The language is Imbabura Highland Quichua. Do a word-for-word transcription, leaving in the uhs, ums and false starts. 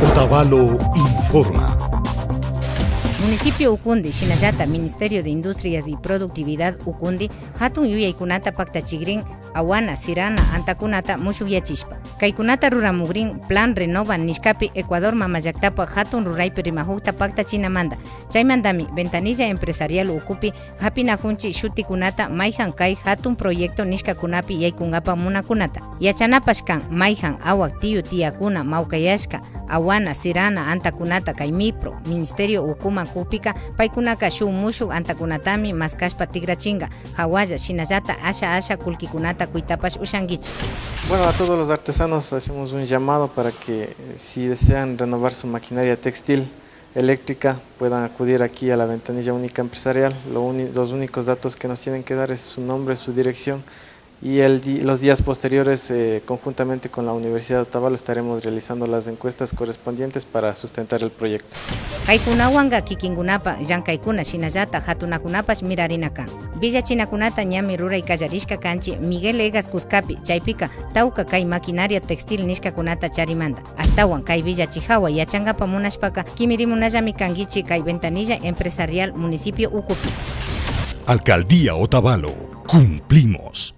Otavalo informa. Municipio Ucundi, shinallata Ministerio de Industrias y Productividad Ucundi, hatun yuyaykunata paktachigrin awana, sirana, antakunata mushukyachishpa. Kaykunata ruramugrin Plan Renova nishkapi Ecuador mamallaktapa hatun ruraypi rimajukta paktachinamanda. Chaymandami Ventanilla Empresarial ukupi japinajunchi shutikunata mayjan kay hatun proyecto nishkakunapi yaykungapa munakunata. Yachanapash kan, mayjan awak tiyu tiyakuna mawkayashka awana, sirana antakunata kay MIPRO Ministerio ukuman kukpika, paykunaka shuk mushuk antakunatami maskashpa tikrachinga, jawalla shinallata asha asha kullkikunata kuytapash ushankichi. Bueno, a todos los artesanos hacemos un llamado para que, eh, si desean renovar su maquinaria textil eléctrica, puedan acudir aquí a la Ventanilla Única Empresarial. Lo uni- los únicos datos que nos tienen que dar es su nombre, su dirección y el di- los días posteriores, eh, conjuntamente con la Universidad de Otavalo, estaremos realizando las encuestas correspondientes para sustentar el proyecto. Kaykunawanka kikinkunapa llankaykuna shinallata jatunakunapash mirarina kan. Villachinakunata ñami ruray kallarishka kanchi Miguel Egas Cuscapi, chaypika tawka kay maquinaria textil nishkakunata charimanda. Ashtawan kay villachi jawa yachangapa munashpaka kimirimunallami kankichi kay Ventanilla Empresarial Municipio ukupi. Alcaldía Otavalo. Cumplimos.